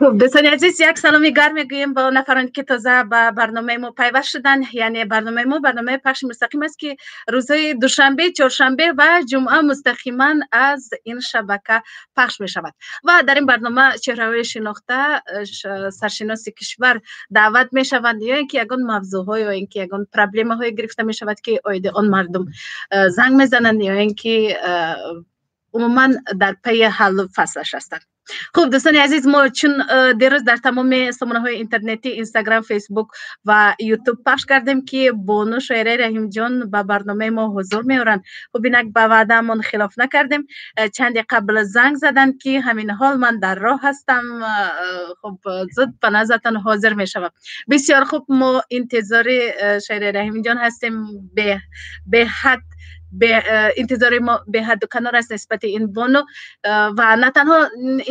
Хуб, дӯстони азиз, як саломи гарм мегӯем ба нафароне ки тоза ба барномаи мо пайваст шуданд. Яъне барномаи мо барномаи пахши мустақим аст, ки рӯзҳои душанбе, чоршанбе ва ҷумъа мустақиман аз ин шабака пахш мешавад. Ва дар ин барнома чеҳраҳои шинохта, саршиноси кишвар даъват мешаванд, ё ин ки ягон мавзӯъҳо, ё ин ки ягон проблемаҳое гирифта мешавад, ки оиди он мардум занг мезананд, ё ин ки умуман дар пайи ҳаллу фаслаш ҳастанд. Хуб, дӯстони азиз, мо чун дирӯз дар тамоми сомонаҳои интернетӣ, Инстаграм, Фейсбук ва Ютуб пахш кардем, ки бону Шоираи Раҳимҷон ба барномаи мо ҳузур меоранд. Хуб, инак ба ваъдаамон хилоф накардем. Чанде қабл занг заданд, ки ҳамин ҳол ман дар роҳ ҳастам, хуб, зуд ба назартон ҳозир мешавам. Бисёр хуб, мо интизори Шоираи Раҳимҷон ҳастем. Беҳад интизори мо беҳаду канор аст нисбати ин бону, ва на танҳо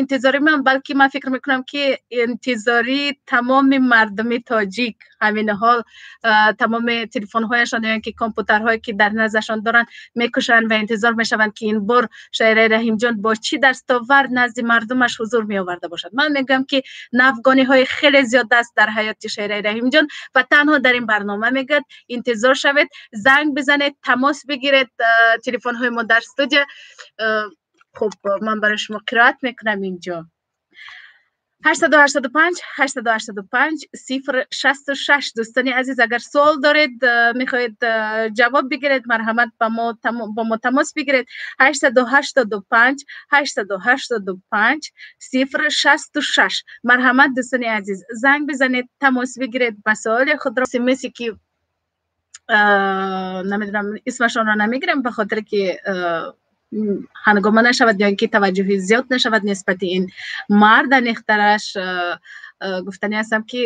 интизори ман, балки ман фикр мекунам, ки интизори тамоми мардуми тоҷик. Ҳамин ҳол тамоми телефонҳояшон ё ки компютерҳое ки дар наздашон доранд, мекушанд ва интизор мешаванд, ки ин бор Шоираи Раҳимҷон бо чӣ дастовард назди мардумаш ҳузур меоварда бошад. Ман мегӯям, ки навгониҳои хеле зиёд аст дар ҳаёти Шоираи Раҳимҷон ва танҳо дар ин барнома мегӯяд. Интизор шавед, занг бизанед, тамос бигиред. Телефонҳои мо дар студия. Хуб, ман барои шумо қироат мекунам инҷо: 885 885 066. Дӯстони азиз, агар суол доред, мехоҳед ҷавоб бигиред, марҳамат, бо мо тамос бигиред: 885 885 066. Марҳамат, дӯстони азиз, занг бизанед, тамос бигиред ба суоли худро. Смсе ки намедонам, исмашонро намегирам, ба хотире ки ҳангома нашавад ё ин ки таваҷҷӯҳи зиёд нашавад нисбати ин мард. Анехтараш гуфтанӣ ҳастам, ки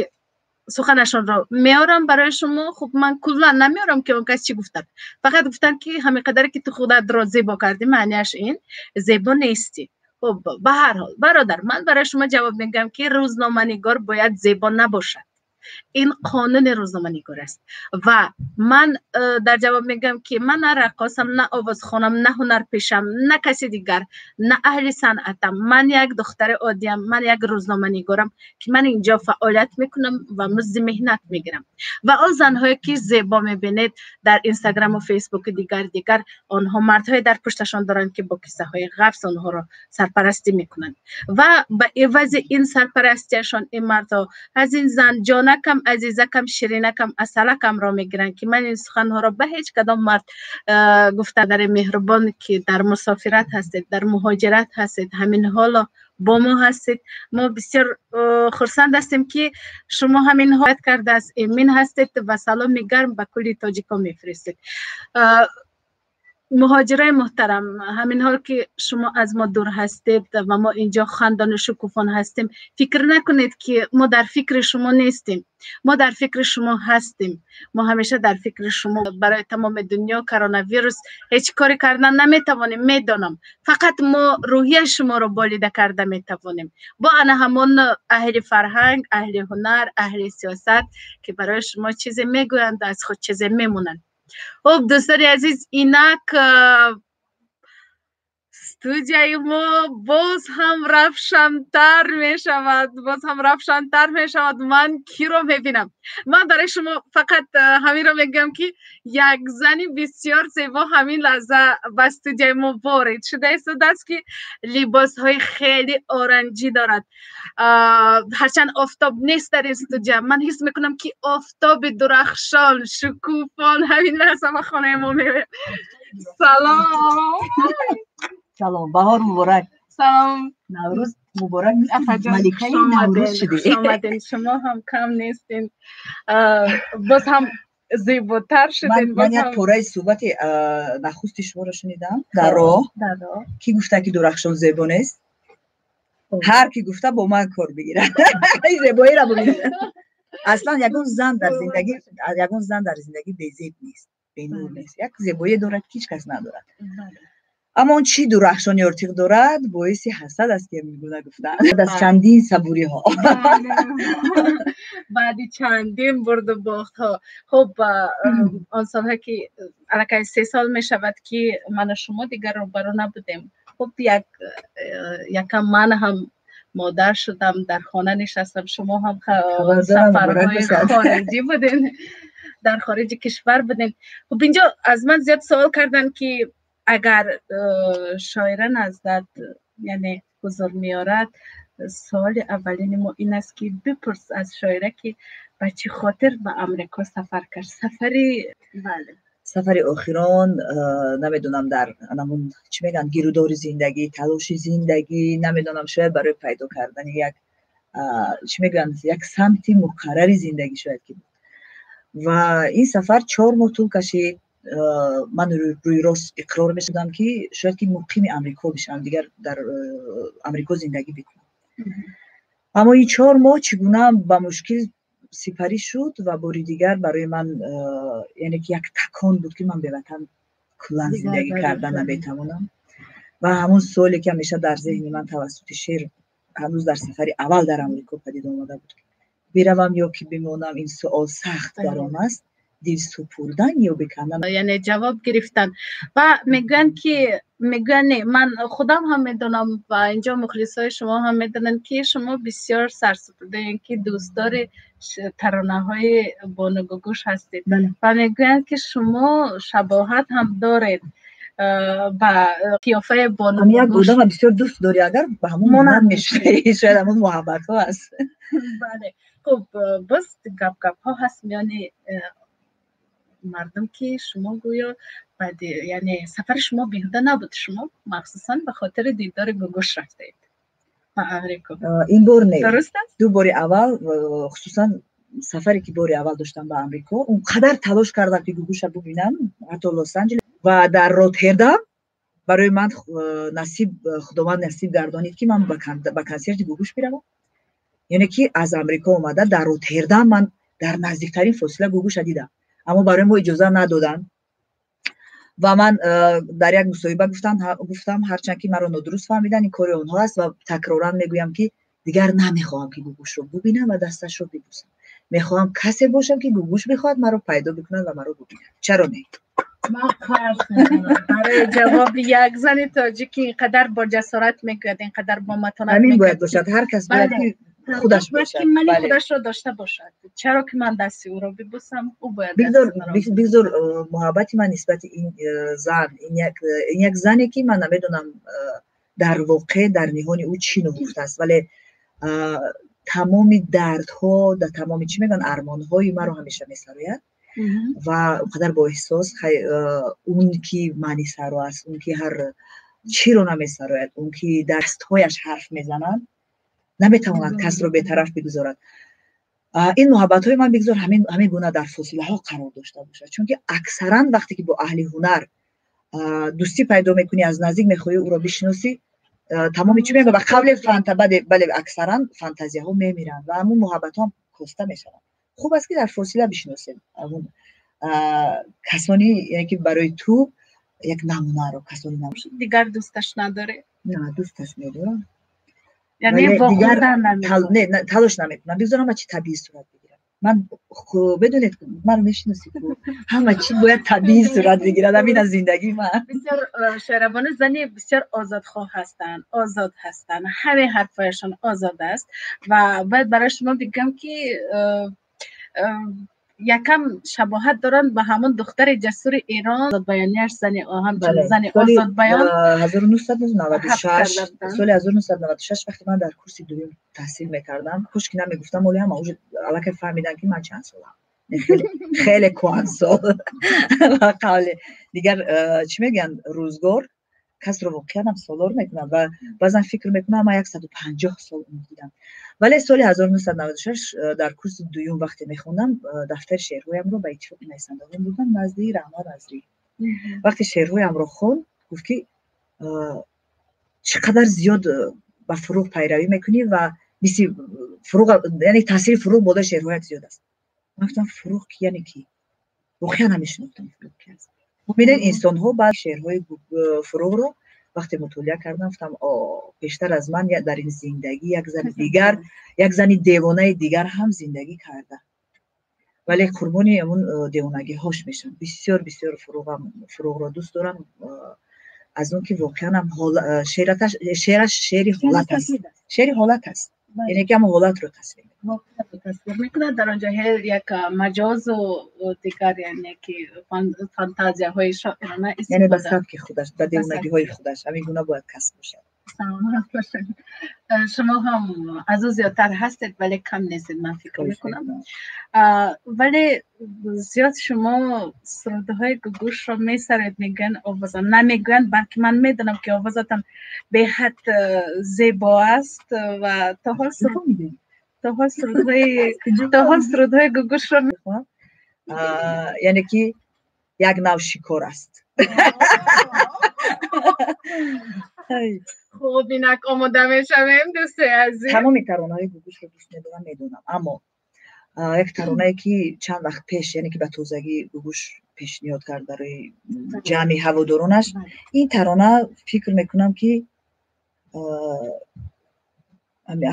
суханашонро меорам барои шумо. Хуб, ман куллан намеорам, ки он кас чӣ гуфтанд, фақат гуфтанд, ки ҳамин қадаре ки ту худатро зебо кардӣ, маънияш ин зебо нестӣ. Хуб, ба ҳар ҳол, бародар, ман барои шумо ҷавоб мегӯям, ки рӯзноманигор бояд зебо набошад. Ин қонуни рӯзноманигор аст. Ва ман дар ҷавоб мегӯям, ки ман на раққосам, на овозхонам, на ҳунарпешам, на каси дигар, на аҳли санъатам. Ман як духтари оддиям, ман як рӯзноманигорам, ки ман инҷо фаъолият мекунам ва музди меҳнат мегирам. Ва он занҳое ки зебо мебинед дар Инстаграму Фейсбуку дигар дигар, онҳо мардҳое дар пушташон доранд, ки бо киссаҳои ғафс онҳоро сарпарастӣ мекунанд, ва ба ивази ин сарпарастиашон ин мардҳо аз ин зан ҷонакам, азизакам, ширинакам, асалакамро мегиранд, ки ман ин суханҳоро ба ҳеҷ кадом мард гуфта. Дари меҳрубон, ки дар мусофират ҳастед, дар муҳоҷират ҳастед, ҳамин ҳоло бо мо ҳастед, мо бисёр хурсанд ҳастем, ки шумо ҳамин ҳоят кардааст, эмин ҳастед ва саломи гарм ба кулли тоҷикон мефиристед. Муҳоҷирои муҳтарам, ҳамин ҳол ки шумо аз мо дур ҳастед ва мо инҷо хандону шукуфон ҳастем, фикр накунед, ки мо дар фикри шумо нестем. Мо дар фикри шумо ҳастем, мо ҳамеша дар фикри шумо. Барои тамоми дунё коронавирус ҳеҷ коре кардан наметавонем, медонам, фақат мо рӯҳияи шуморо болида карда метавонем бо ана ҳамон аҳли фарҳанг, аҳли ҳунар, аҳли сиёсат, ки барои шумо чизе мегӯянд, аз худ чизе мемонанд. Хуб, дӯстони азиз, инак студияи мо боз ҳам равшантар мешавад, боз ҳам равшантар мешавад. Ман киро мебинам? Ман барои шумо фақат ҳаминро мегӯям, ки як зани бисёр зебо ҳамин лаҳза ба студияи мо ворид шуда истодааст, ки либосҳои хеле оранҷӣ дорад. Ҳарчанд офтоб нест дар ин студия, ман ҳис мекунам, ки офтоби дурахшон, шукуфон ҳамин лаҳза ба хонаи мо меояд. Салом! Салом, баҳор муборак! Салом! Наврӯз муборак, маликаи Наврӯз шудӣ. Омадем. Шумо ҳам кам нестин, боз ҳам зеботар шудед. Ман як пораи суҳбати нахусти шуморо шунидам дар роҳ. Кӣ гуфта, ки дурахшон зебо нест? Ҳар ки гуфта, бо ман кор бигирад, зебоиро бибинад. Аслан ягон зан дар зиндагӣ, ягон зан дар зиндагӣ безеб нест. Бенур нест, як зебоие дорад, ки ҳеҷ кас надорад. Аммо он чӣ Дурахшон Ёртиқ дорад, боиси ҳасад аст, ки мегуна гуфтанд, аз чандин сабуриҳо, баъди чандин бурду бохтҳо. Хуб, он солҳое ки аллакай 3 сол мешавад, ки ману шумо дигар рӯбарӯ набудем. Хуб, як якам ман ҳам модар шудам, дар хона нишастам, шумо ҳам сафарҳои хориҷӣ будем, дар хориҷи кишвар будем. Хуб, инҷо аз ман зиёд савол карданд, ки агар шоира Наҳзат, яъне, ҳузур меорад, саволи аввалини мо ин аст, ки бипурс аз шоира, ки ба чӣ хотир ба Амрико сафар кард. Сафари, бале. Сафари охирон, намедонам, дар ҳамун, чӣ мегӯянд, гирудори зиндагӣ, талоши зиндагӣ, намедонам, шояд барои пайдо кардани як, чӣ мегӯянд, як самти муқаррари зиндагӣ шояд ки буд. Ва ин сафар 4 моҳ тӯл кашид. Ман рӯи рост иқрор мешудам, ки шояд ки муқими Амрико бишавам, дигар дар Амрико зиндагӣ бикунам. Аммо ин 4 моҳ чӣ гуна ба мушкил сипарӣ шуд ва бори дигар барои ман, яъне ки, як такон буд, ки ман беватан куллан зиндагӣ карда наметавонам. Ва ҳамун суоле, ки ҳамеша дар зеҳни ман тавассути шеър ҳанӯз дар сафари аввал дар Амрико падид омада буд, биравам ё ки бимонам, ин суол сахт гарон аст, дил супурдан ё бикандан. Яъне ҷавоб гирифтан. Ва мегӯянд, ки мегӯянд, не, ман худам ҳам медонам ва инҷо мухлисҳои шумо ҳам медонанд, ки шумо бисёр сарсупурдаем, ки дӯстдори таронаҳои бону Гугуш ҳастед. Ва мегӯянд, ки шумо шабоҳат ҳам доред ба қиёфаи бону. Як одама бисёр дӯст дорӣ, агар ба ҳамон монанд мешавӣ, шояд ҳамон муҳаббатҳо аст. Бале. Хуб, боз гап гапҳо ҳаст миёни мардум, ки шумо гӯё баъди, яъне, сафари шумо беҳуда набуд, шумо махсусан ба хотири дидори Гугуш рафтаед ба Амрико. Ин бор не. Дуруст аст? Ду бори аввал, хусусан сафаре, ки бори аввал доштам ба Амрико, он қадар талош кардам, ки Гугуша бубинам, ҳатто Лос Анҷелес ва дар Роттердам барои ман насиб, Худованд насиб гардонид, ки ман ба консерти Гугуш биравам. Яъне ки аз Амрико омада, дар Роттердам ман дар наздиктарин фосила Гугуша дидам, аммо барои мо иҷоза надоданд. Ва ман дар як мусоҳиба гуфтам, ҳарчанд ки маро нодуруст фаҳмиданд, ин кори онҳо аст, ва такроран мегӯям, ки дигар намехоҳам, ки Гугушро бубинам ва дасташро бибӯсам. Мехоҳам касе бошам, ки Гугуш бихоҳад маро пайдо бикунад ва маро бубинад. Чаро не? Ман қарз мекунам барои ҷавоби як зани тоҷик, инқадар бо ҷасорат мегӯяд, инқадар бо матонат. Ҳамин бояд бошад, ҳар кас бояд ки худаш бошад, ки мани худашро дошта бошад. Чаро ки ман дасти ӯро бибӯсам, ӯ бояд. Бигзор муҳаббати ман нисбати ин зан, ин як зане, ки ман намедонам, дар воқеъ дар ниҳони ӯ чӣ нуҳуфтааст, вале тамоми дардҳо, дар тамоми, чӣ мегӯянд, армонҳои маро ҳамеша месарояд ва он қадар бо эҳсос. Он ки маънисаро аст, он ки ҳар чиро намесарояд, он ки дастҳояш ҳарф мезананд, наметавонад касро бетараф бигузорад. Ин муҳаббатҳои ман бигзор ҳамин гуна дар фосилаҳо қарор дошта бошад, чунки аксаран вақте ки бо аҳли ҳунар дӯстӣ пайдо мекунӣ, аз наздик мехоҳӣ ӯро бишиносӣ, тамоми, чӣ мегӯяд, ба қавле фанта, бале, аксаран фантазияҳо мемиранд ва ҳамун муҳаббатҳо ҳам коста мешаванд. Хуб аст, ки дар фосила бишиносем ҳамун касони, яъне ки барои ту як намунаро, касони Дигар дӯсташ надорӣ? На, дӯсташ медорам. Яъне не, талош намекунам. Бигзор ҳама чи табиӣ сурат бигирад. Ман, медонед, маро мешиносӣ, ҳама чи бояд табиӣ сурат бигирад. Ҳамин аз зиндагии ман. Бисёр шоирабону зани бисёр озодхоҳ ҳастанд, озод ҳастанд, ҳамаи ҳарфҳояшон озод аст. Ва бояд барои шумо бигӯям, ки якам шабоҳат доранд ба ҳамон духтари ҷасури Эрон, озодбаёнияш, зани ҳамчун зани озодбаён. 1996, соли 1996, вақте ман дар курси дуюм таҳсил мекардам, кош ки намегуфтам, оли ҳама уже аллакай фаҳмиданд, ки ман чанд солам, хеле кӯҳансол. Ба қавли дигар, чӣ мегӯянд, рӯзгор касро воқеан ҳам солор мекунад ва баъзан фикр мекунам, ман 150 сол умр дидам. Вале соли 1996 дар курси дуюм вақте мехондам, дафтари шеърҳоямро ба Иттифоқи нависандагон бурдам назди Раҳмат Назрӣ. Вақте шеърҳоямро хонд, гуфт, ки чӣ қадар зиёд ба Фуруғ пайравӣ мекунӣ ва мисли Фуруғ, яъне таъсири Фуруғ болои шеърҳоят зиёд аст. Ман гуфтам: «Фуруғ ки, яъне ки?» Воқеан намешинохтам Фурӯғ ки аст. Бубинед, инсонҳо баъд шеърҳои Фурӯғро вақте мутолиа кардам, гуфтам, пештар аз ман дар ин зиндагӣ як зани дигар, як зани девонаи дигар ҳам зиндагӣ карда. Вале қурбони ҳамун девонагиҳош мешавам. Бисёр бисёр Фурӯғро дӯст дорам, аз он ки воқеан ҳам шеъраш шеъри ҳолат аст. Шеъри ҳолат аст. Яъне ки ҳамон ҳолатро тасвир мекунад. Мекунад. Дар он ҷо як маҷозу дигар, яъне ки фантазияҳои шоирона. Яъне ба сабки худаш, ба девонагиҳои худаш. Ҳамин гуна бояд кас бошад. Саломат бошед. Шумо ҳам аз ӯ зиёдтар ҳастед, вале кам нестед, ман фикр мекунам. Вале зиёд шумо сурудҳои Гугушро месароед, мегӯянд овозам намегӯянд, балки ман медонам, ки овозатон беҳад зебо аст ва то ҳол сурудҳои Гугушро Яъне ки як нав шикор аст. Хуб, инак омода мешавем, дӯстои азиз. Тамоми таронаҳои Гугушро дӯст медорам, медонам, аммо як таронае, ки чанд вақт пеш, яъне ки ба тозагӣ Гугуш пешниҳод кард барои ҷамъи ҳаводоронаш, ин тарона, фикр мекунам, ки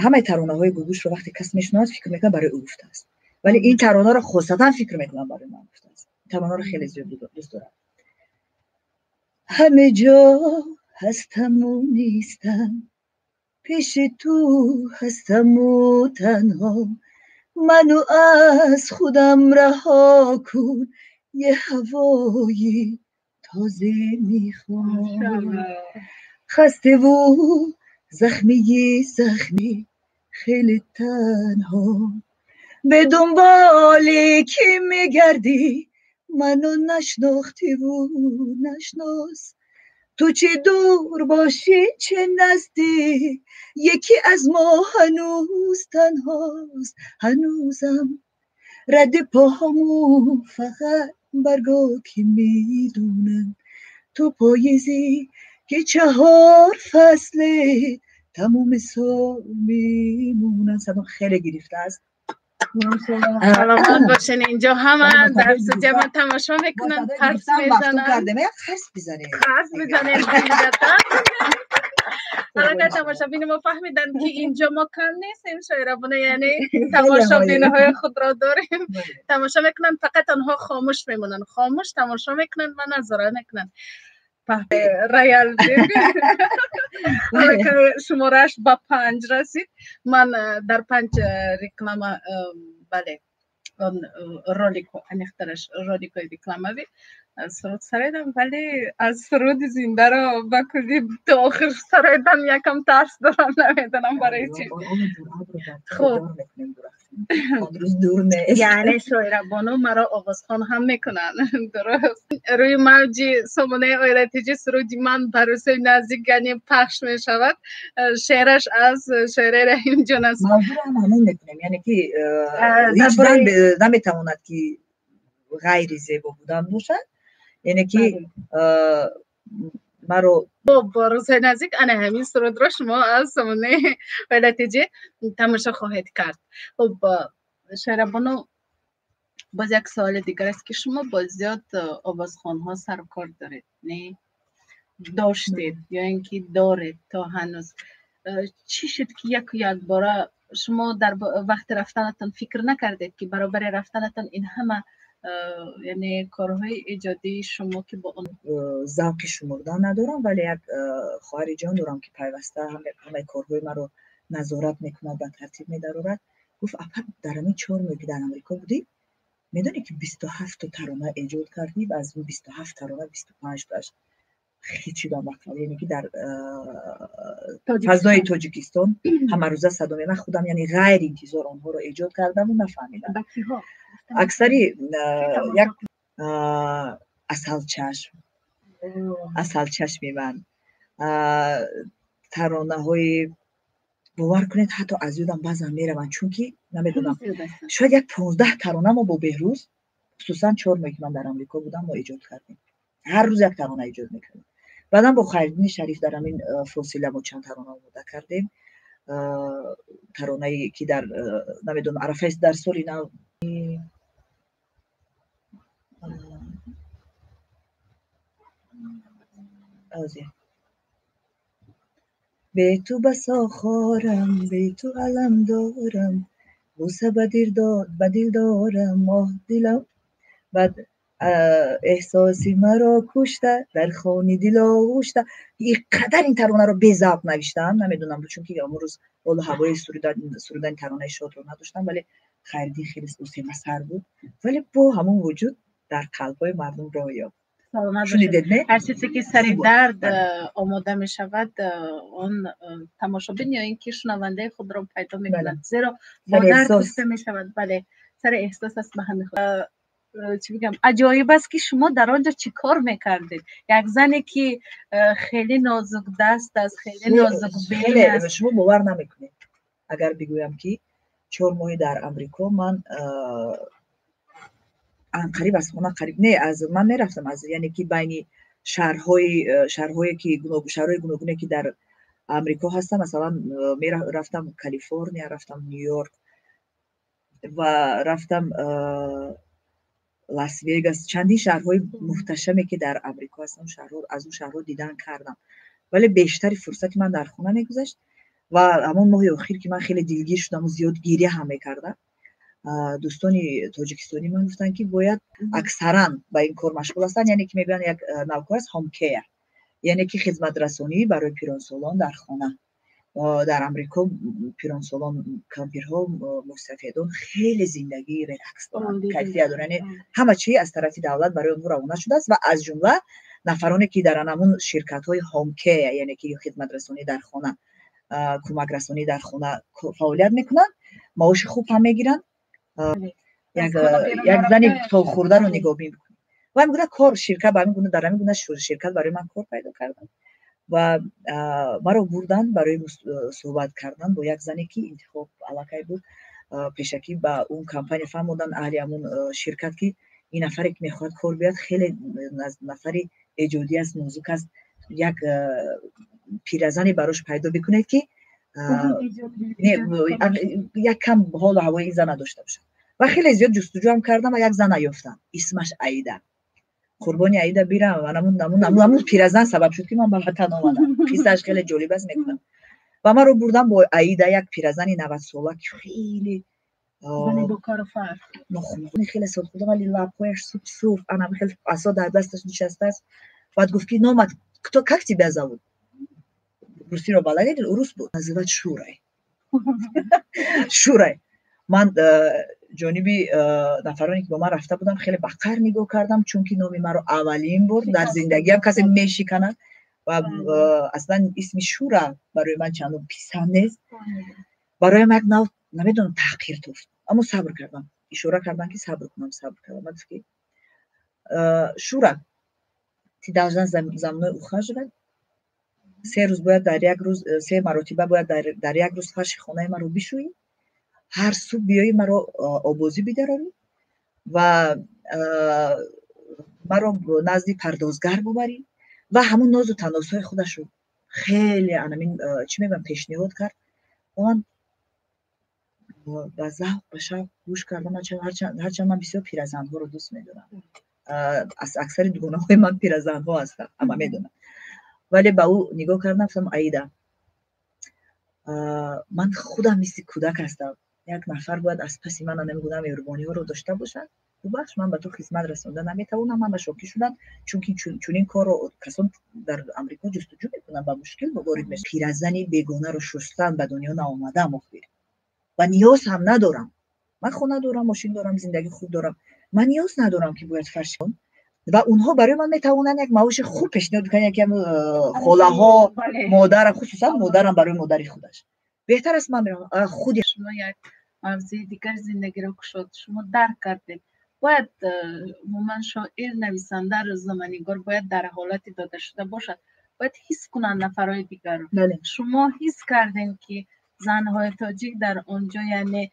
ҳамаи таронаҳои Гугушро вақте кас мешунавад, фикр мекунад, барои ӯ гуфтааст, вале ин таронаро хосатан фикр мекунам, барои ман гуфтааст. Таронаро хеле зиёд дӯст дорам. Ҳаме ҷо ҳастаму нистам, пеши ту ҳастаму танҳо, ману аз худам раҳо кун, е ҳавои тозе мехоҳам, хастеву захмии захмӣ, хеле танҳо, бе дунболи кӣ мегардӣ, ману нашнохтиву нашнос, ту чӣ дур бошӣ, чӣ наздик, яке аз мо ҳанӯз танҳост, ҳанӯзам радди поҳаму фақат барго ки медонанд, ту поизӣ, ки чаҳор фасле тамоми сол мемонанд. Садом хеле гирифтааст. Саломат бошен. Инҷо ҳама дар студия ма тамошо мекунанд, қарс мезананд. Қарс бизанем. Қарс бизанем. Аллакай тамошобини мо фаҳмиданд, ки инҷо мо кам нестем, шоирабона, яъне тамошобинаҳои худро дорем, тамошо мекунанд, фақат онҳо хомӯш мемонанд, хомӯш тамошо мекунанд ва назора мекунанд. Роял шуморааш ба 5 расид. Ман дар панҷ реклама, бале, он роликҳо, аниқтараш роликҳои рекламавӣ суруд сароидам, вале аз суруди зиндаро ба куллӣ то охир сароидан якам тарс дорам, намедонам барои чӣ. Хуб, яъне шоирабону маро овозхон ҳам мекунанд, дуруст? Рӯи мавҷи сомонаи Оилатиҷи суруди ман ба рӯзҳои наздик, яъне, пахш мешавад. Шеъраш аз шоираи Раҳимҷон аст. Мавзӯро ҳам ҳамон мекунем, яъне ки ҳеҷ наметавонад, ки ғайри зебо будан бошад, яъне ки маро Бо рӯзҳои наздик ана ҳамин сурудро шумо аз сомонаи Оилатиҷи тамошо хоҳед кард. Хуб, шоирабону, боз як саволи дигар аст, ки шумо бо зиёд овозхонҳо сарукор доред, не, доштед ё ин ки доред то ҳанӯз. Чӣ шуд, ки яку якбора шумо дар вақти рафтанатон фикр накардед, ки баробари рафтанатон ин ҳама, яъне корҳои эҷодии шумо, ки бо он Завқи шумурдан надорам, вале як хоҳари ҷон дорам, ки пайваста ҳамаи корҳои маро назорат мекунад, ба тартиб медарорад. Гуфт: «Апа, дар ҳамин 4 моҳ, ки дар Амрико будӣ, медонӣ, ки 27то тарона эҷод кардӣ ва аз ин 27 тарона 25тоаш хит шудан вақт, яъне ки дар фазои Тоҷикистон ҳамарӯза садо. Ман худам, яъне, ғайриинтизор онҳоро эҷод кардаму нафаҳмидам». Аксари як асалчашм, асалчашми ман, таронаҳои, бовар кунед, ҳатто аз ёдам баъзан мераванд, чунки намедонам, шояд як 15 тарона мо бо Беҳрӯз, хусусан 4 моҳе, ки ман дар Амрико будам, мо эҷод кардем. Ҳар рӯз як тарона эҷод мекардем. Баъдан бо Хайриддини Шариф дар ҳамин фосила мо чанд тарона омода кардем. Таронае, ки дар, намедонам, арафаи дар соли нав. Бе ту басо хорам, бе ту алам дорам, бӯса ба дил дорам, оҳ дилам. Баъд эҳсоси маро кушта, дар хони дил оғӯшта. Ин қадар ин таронаро безавқ навиштам, намедонам, чунки он рӯз ҳолу ҳавои сурудани таронаи шодро надоштам, вале Хайриддин хеле осебасар буд, вале бо ҳамон вуҷуд дар қалбҳои мардум роҳ ёфт. Шунидед, не? Ҳар чизе ки сари дард омода мешавад, он тамошобин ё ин ки шунавандаи худро пайдо мекунад, зеро бо дард гуфта мешавад. Бале, сари эҳсос аст ба ҳамин. Чӣ бигам, аҷоиб аст ки шумо дар он ҷо чӣ кор мекардед? Як зане ки хеле нозукдаст аст, хеле нозукбин аст. Шумо бовар намекунед агар бигӯям, ки 4 моҳи дар Амрико ман анқариб аз хона қариб не, аз ман мерафтам, аз яъне ки байни шаҳрҳое ки шаҳрҳои гуногуне ки дар Амрико ҳастам, масалан мерафтам Калифорния, рафтам Нью-Йорк ва рафтам Лас Вегас, чандин шаҳрҳои муҳташаме ки дар Амрико ҳастанд, аз он шаҳрҳо дидан кардам, вале бештари фурсати ман дар хона мегузашт. Ва ҳамон моҳи охир ки ман хеле дилгир шудаму зиёд гиря ҳам мекардам, дӯстони тоҷикистонӣ ман гуфтанд, ки бояд аксаран ба ин кор машғул ҳастанд, яъне ки мегӯянд як навкор аст home care, яъне ки хизматрасонӣ барои пиронсолон дар хона. Дар Амрико пиронсолон, кампирҳо, мустафедон хеле зиндагии релакс доранд, кайфият доранд, яъне ҳама чи аз тарафи давлат барои онҳо равона шудааст. Ва аз ҷумла нафароне ки дар ҳамон ширкатҳои home care, яъне ки хизматрасонӣ дар хона, кӯмакрасонӣ дар хона фаъолият мекунанд, маоши хуб ҳам мегиранд. Як зани солхӯрдаро нигоҳ мекунад ва ҳамин гуна кор ширкат ба ҳамин гуна дар ҳамин гуна ширкат барои ман кор пайдо кардам ва маро бурданд барои суҳбат кардан бо як зане ки интихоб аллакай буд. Пешакӣ ба он компания фаҳмоданд аҳли ҳамон ширкат, ки ин нафаре ки мехоҳад кор биёяд, хеле нафари эҷодӣ аст, нозук аст, як пиразане барош пайдо бикунед, ки як кам ҳолу ҳавои ин зана дошта бошад. Ва хеле зиёд ҷустуҷӯам кардам ва як зана ёфтам, исмаш Аида. Қурбони Аида бирам, ҳамун пиразан сабаб шуд, ки ман ба ватан омадам. Қиссааш хеле ҷолиб аст, мекунам. Ва маро бурдам бо Аида, як пиразани 90сола, ки хеле хеле солхӯрда, вале лабҳояш суб-сурх, ана хеле асо дар дасташ нишастааст. Баъд гуфт, ки номат кто, как тебя зовут? Русиро балад, урус буд. Называть Шурой. Шурой. Ман ҷониби нафароне ки бо ман рафта будам хеле ба қаҳр нигоҳ кардам, чунки номи маро аввалин бор дар зиндагиам касе мешиканад ва аслан исми Шура барои ман чандон писанд нест. Бароям як нав, намедонам, таҳқир тофт, аммо сабр кардам. Ишора кардам, ки сабр кунам, сабр кардам. Гуфт, ки Шура, ты должна за мной ухаживать. 3 рӯз бояд дар як рӯз, 3 маротиба бояд дар як рӯз фарши хонаи маро бишӯӣ, ҳар субҳ биёӣ маро обозӣ бидарорӣ ва маро назди пардозгар бубарӣ. Ва ҳамон нозу таносҳои худашро хеле анамин чӣ мегӯям пешниҳод кард. Ва ман ба завқ, ба шавқ гӯш кардам. Ҳарчанд ман бисёр пиразанҳоро дӯст медорам, аз аксари дугонаҳои ман пиразанҳо ҳастанд, ҳама медонанд, вале ба ӯ нигоҳ кардам, гуфтам: Аида, ман худам мисли кӯдак ҳастам, як нафар бояд аз паси ман ана гуна меҳрубониҳоро дошта бошад. Бубахш, ман ба ту хизмат расонда наметавонам. Ҳама шокӣ шуданд, чунки чунин корро касон дар Амрико ҷустуҷӯ мекунанд, ба мушкил ворид мешаванд. Пиразани бегонаро шустан ба дунё наомадам охир ва ниёз ҳам надорам. Ман хона дорам, мошин дорам, зиндагӣ хуб дорам, ман ниёз надорам, ки бояд фарш. Ва онҳо барои ман метавонанд як маоши хуб пешниҳод кунанд, якам холаҳо, модарам, хусусан модарам барои модари худаш беҳтар аст. Ман меравам худи шумо як мавзеи дигар зиндагиро кушод, шумо дарк кардед. Бояд умуман шоир, нависанда, рӯзноманигор бояд дар ҳолати дода шуда бошад, бояд ҳис кунанд нафарҳои дигарро. Шумо ҳис кардем, ки занҳои тоҷик дар он ҷо, яъне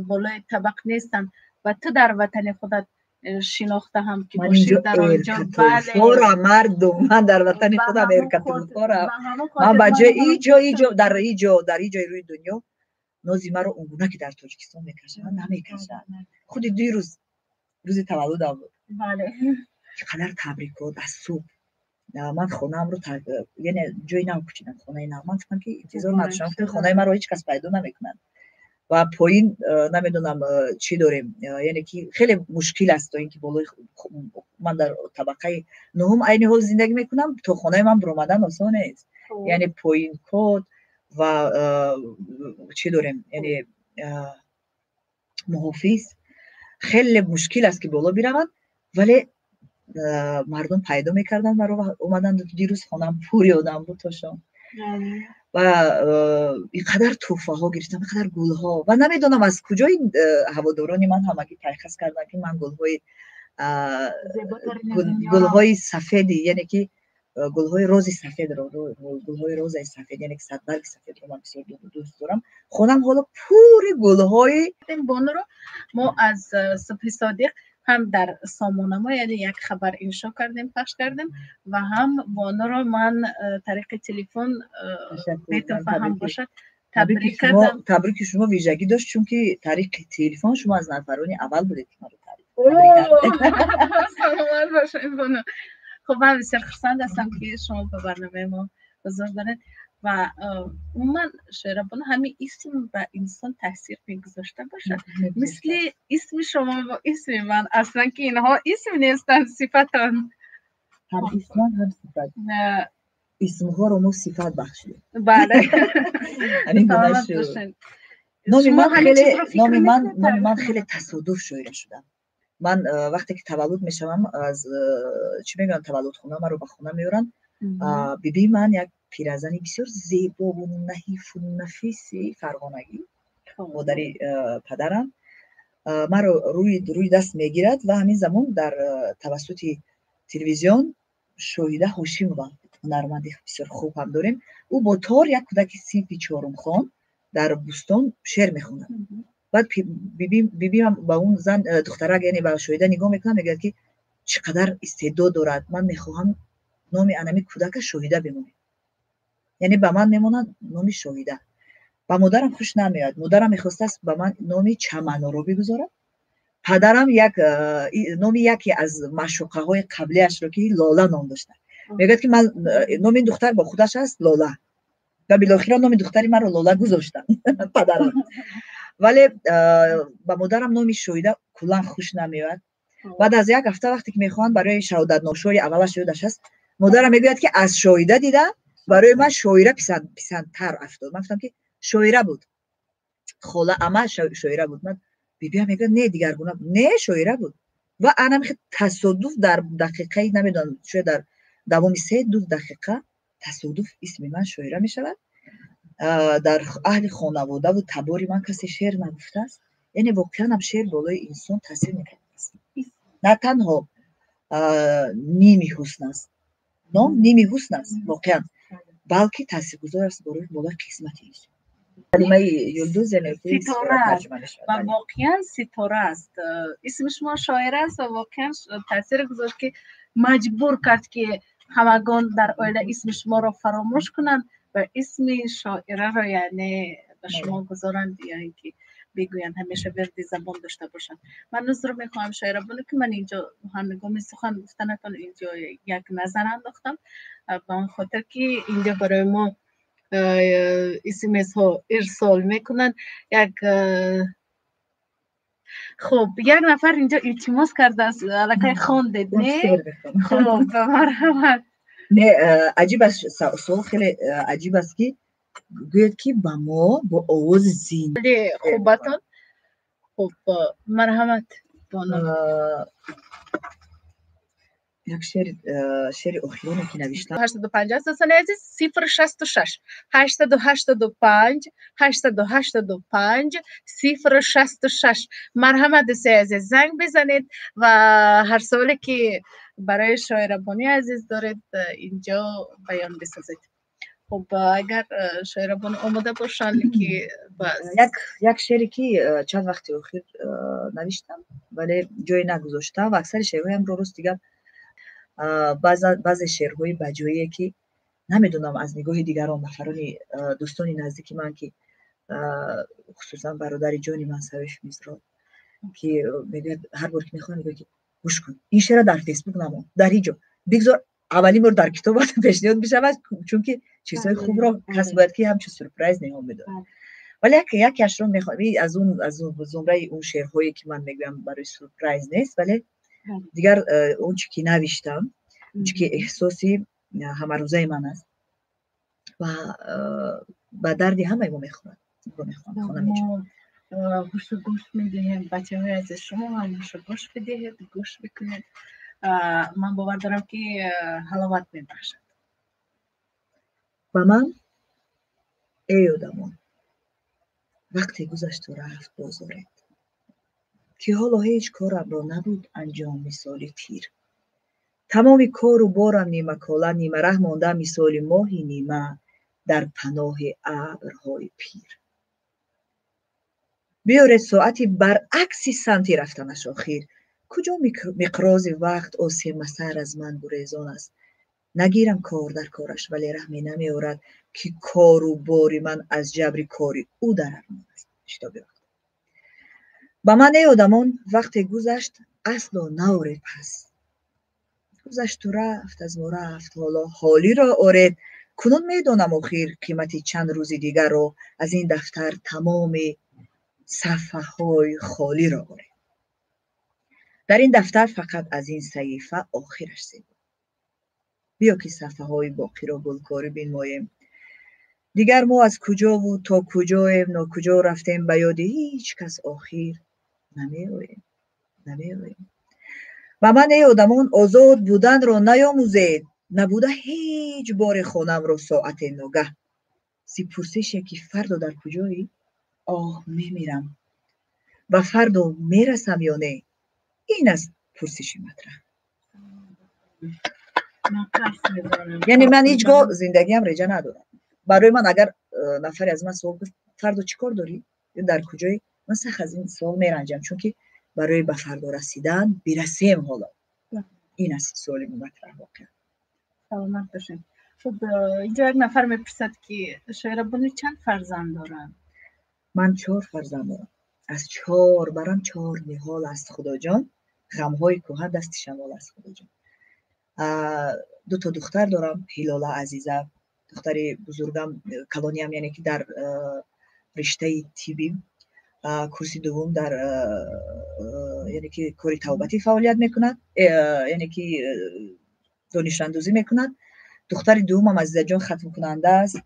болои табақ нестанд ва ту дар ватани худат шинохта ҳам ки бошӣ, дар он ҷо эркатулфора мардум, ман дар ватани худам эркатулфора. Ман ба ҷои иҷо иҷо дар иҷо дар иҷои рӯи дунё нози маро он гуна ки дар Тоҷикистон мекашанд, намекашанд. Худи дирӯз рӯзи таваллудам буд. Бале. Чӣ қадар табрикот аз субҳ. Ман хонаамро, яъне ҷои нав кӯчидам, хонаи нав. Ман гуфтам, ки интизор надоштам, гуфтам, хонаи маро ҳеҷ кас пайдо намекунад. Ва поин намедонам, чӣ дорем, яъне ки хеле мушкил аст, то ин ки болои ман дар табақаи нуҳум айни ҳол зиндагӣ мекунам, то хонаи ман биромадан осон нест. Яъне поин код ва чӣ дорем, яъне муҳофиз, хеле мушкил аст, ки боло бираванд, вале мардум пайдо мекарданд маро ва омаданд. Дирӯз хонаам пури одам буд то шом ва ин қадар тӯҳфаҳо гирифтам, ин қадар гулҳо, ва намедонам, аз куҷо ин ҳаводорони ман ҳамагӣ пайхас карданд, ки ман гулҳои сафеди, яъне ки гулҳои рози сафедро, гулҳои розаи сафед, яъне ки садбарги сафедро ман бисёр дӯст дорам. Хонам ҳоло пури гулҳои Бонуро мо аз субҳи содиқ ҳам дар сомона мо, яъне як хабар иншо кардем, пахш кардем, ва ҳам бонуро ман тариқи телефон бетофа ҳам бошад, табрик кардам. Табрики шумо вижагӣ дошт, чунки тариқи телефон шумо аз нафарони аввал будед, ки маро табрик. Саломат бошед, бону. Хуб, ман бисёр хурсанд ҳастам, ки шумо ба барномаи мо ҳузур доред. Ва умуман, Шоирабону, ҳамин исм ба инсон таъсир мегузошта бошад, мисли исми шумо бо исми ман, аслан ки инҳо исм нестанд, сифатанд. Ҳам исман, ҳам сифат. Исмҳоро мо сифат бахшидем. Бале. Номи ман хеле тасодуф шоира шудам. Ман вақте ки таваллуд мешавам, аз чӣ мегӯянд, таваллудхона маро ба хона меоранд. Бибии ман як пиразани бисёр зебову наҳифу нафиси фарғонагӣ, модари падарам, маро рӯи даст мегирад ва ҳамин замон дар тавассути телевизион Шоҳида Ҳошимова, ҳунарманди бисёр хуб ҳам дорем, ӯ бо тор як кӯдаки синфи чорумхон дар бӯстон шеър мехонад. Баъд бибиам ба он зан, духтарак, яъне ба Шоҳида нигоҳ мекунад, мегӯяд, ки чӣ қадар истеъдод дорад, ман мехоҳам номи анами кӯдака Шоҳида бимонем. Яъне ба ман мемонад номи Шоҳида. Ба модарам хуш намеояд. Модарам мехостааст ба ман номи Чаманоро бигузорад. Падарам як номи яке аз маъшуқаҳои қаблиашро, ки Лола ном дошта, мегӯяд, ки ман номи ин духтар бо худаш аст, Лола. Ва билохира номи духтари маро Лола гузоштанд падарам. Вале ба модарам номи Шоҳида куллан хуш намеояд. Баъд аз як ҳафта, вақте ки мехоҳанд барои шаҳодатномшори аввалаш ёдаш аст, модарам мегӯяд, ки аз Шоҳида дида барои ман Шоира писандтар афтод. Ман гуфтам, ки Шоира буд, хола, ама Шоира буд. Ман бибиам мегӯяд: не, дигаргуна, не, Шоира буд. Ва анами тасодуф дар дақиқаи, намедонам, шояд дар давоми 3-2 дақиқа тасодуф исми ман Шоира мешавад. Дар аҳли хонаводаву табори ман касе шеър нагуфтааст. Яъне воқеанам шеър болои инсон таъсир мекунад. На танҳо ними ҳусн аст, ном ними ҳусн аст воқеан, балки таъсиргузор аст болои қисмати инсон. Калимаи юлдуз яъне ситора аст ва воқеан ситора аст. Исми шумо Шоира аст ва воқеан таъсир гузошт, ки маҷбур кард, ки ҳамагон дар оила исми шуморо фаромӯш кунанд ва исми Шоираро, яъне ба шумо гузоранд ё ин ки бигӯянд, ҳамеша вирди забон дошта бошанд. Ман узр мехоҳам, Шоира бону, ки ман инҷо ҳангоми сухан гуфтанатон инҷо як назар андохтам, ба он хотир ки инҷо барои мо смсҳо ирсол мекунанд. Як хуб, як нафар инҷо илтимос кардааст, аллакай хондед, не? Хуб, марҳамат. Не, аҷиб аст, суол хеле аҷиб аст, ки гӯяд, ки ба мо бо овози зин Хубатон. Хуб, марҳамат. Як шеъри охироне, ки навиштам. 85 аст, дӯстони азиз, 066 885 885 066. Марҳамат, дӯстои азиз, занг бизанед ва ҳар суоле, ки барои Шоирабонуи азиз доред, инҷо баён бисозед. Хуб, агар Шоирабону омода бошанд, ки Як шеъре, ки чанд вақти охир навиштам, вале ҷое нагузоштам, ва аксари шеърҳоямро, рости гап, баъзе шеърҳои баҷоие, ки намедонам, аз нигоҳи дигарон, нафарони дӯстони наздики ман, ки хусусан бародари ҷони ман Савиф Мизро, ки мегӯяд, ҳар бор ки мехонам, мегӯяд, ки Гӯш кун, ин шеъра дар Фейсбук намон, дар ҳеҷ ҷо бигзор, аввалин бор дар китобат пешниҳод бишавад, чунки чизҳои хубро кас бояд ки ҳамчун сюрприз ниҳон бидорад. Вале якеашро мехоҳам, аз он зумраи он шеърҳое ки ман мегӯям, барои сюрприз нест, вале дигар он чи ки навиштам, он чи ки эҳсоси ҳамарӯзаи ман аст ва ба дарди ҳамаи мо мехӯрад, мехонам. Гӯшу гӯш медиҳем. Бачаҳои азиз, шумо ҳам гӯшу гӯш бидиҳед, гӯш бикунед. Ман бовар дорам, ки ҳаловат мебахшад. Ба ман, эй одамон, вақте гузашту рафт, бозоред, ки ҳоло ҳеҷ корамро набуд анҷом мисоли тир. Тамоми кору борам нимакола, нимараҳ монда, мисоли моҳи нима дар паноҳи абрҳои пир. Биёред соати баръакси самти рафтанаш охир. Куҷо миқрози вақт осемасар аз ман гурезон аст. Нагирам кор дар кораш, вале раҳме намеорад, ки кору бори ман аз ҷабри кори ӯ дар армон аст шитоби вақт. Ба ман, эй одамон, вақте гузашт, асло наоред пас. Гузашту рафт, аз мо рафт, ҳоло ҳолиро оред. Кунун медонам охир қимати чанд рӯзи дигарро. Аз ин дафтар тамоми сафҳаҳои холиро оред. Дар ин дафтар фақат аз ин саҳифа охираш зебо. Биё, ки сафҳаҳои боқиро гулкорӣ бинмоем. Дигар мо аз куҷову то куҷоем, нокуҷо рафтем, ба ёди ҳеҷ кас охир намеоем, намеоем. Ба ман, эй одамон, озод буданро наёмӯзед. Набуда ҳеҷ боре хонамро соате ногаҳ. Зи пурсише, ки фардо дар куҷоӣ, оҳ, мемирам. Ба фардо мерасам ё не, ин аст пурсиши матраҳ. Яъне ман ҳеҷ гоҳ зиндагиам реҷа надорам. Барои ман агар нафаре аз ман суол гуфт: «Фардо чӣ кор дорӣ ё дар куҷоӣ?», ман сахт аз ин суол меранҷам, чунки барои ба фардо расидан бирасем ҳоло. Ин аст суоли матраҳ воқеан. Саломат бошед. Хуб, инҷо як нафар мепурсад, ки Шоирабону чанд фарзанд доранд? Ман чор фарзанд дорам. Аз чор барам чор ниҳол аст, Худоҷон. Ғамҳои кӯҳан дасти шамол аст, Худоҷон. Дуто духтар дорам, Ҳилола, Азиза. Духтари бузургам, калониам, яъне ки дар риштаи тиббӣ курси дуввум дар, яъне ки кори табобатӣ фаъолият мекунад, яъне ки донишандӯзӣ мекунад. Духтари дуввумам, Азизаҷон, хатмкунанда аст,